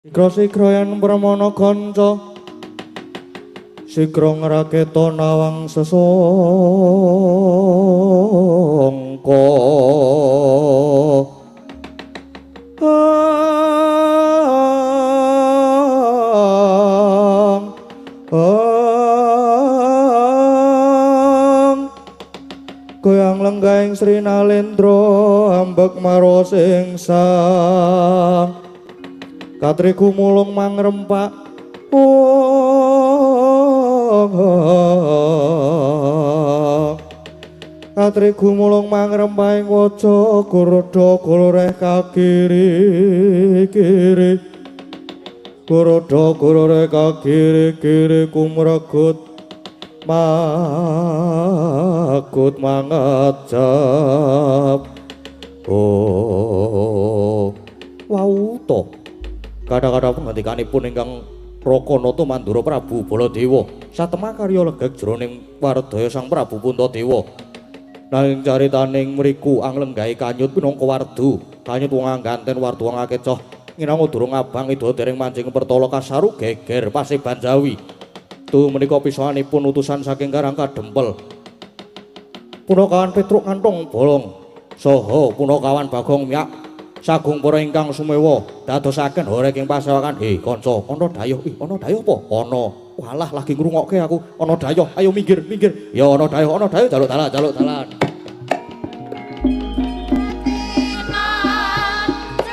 Sigra-sigra yen pramana kanca sigra ngraketa nawang sesangka. Goyang lenggahing Sri Nalendra ambek maros ing sang katriku mulung mangrempak katriku mulung mangrempak ing waja goroda gororeh kakiri kiri goroda gororeh kakiri kiri kumregut magut mangajab. Oh wau to kadang-kadang pengantikanipun ingkang Raka Nata Mandura Prabu Baladewa satemah karya legeg jroning wardaya Sang Prabu Puntadewa. Nanging caritaning mriku anglenggahi kanyut pinangka wardu, kanyut wong angganten wardu wong akecoh nginango durung abang ida dereng manjing pertala kasaru geger Paseban Jawi. Tu menika pisanipun utusan saking Karang Kadempel. Punakawan Petruk kantong bolong saha punakawan Bagong Miyak sagung para ingkang sumewa dadosaken horeg ing pasewakan. He kanca, ana dayuh. Ih, ana dayuh apa? Ana. Walah lagi ngrungokke aku. Ana dayuh. Ayo minggir, minggir. Ya ana dayuh, ana dayuh, jaluk dalan, jaluk dalan.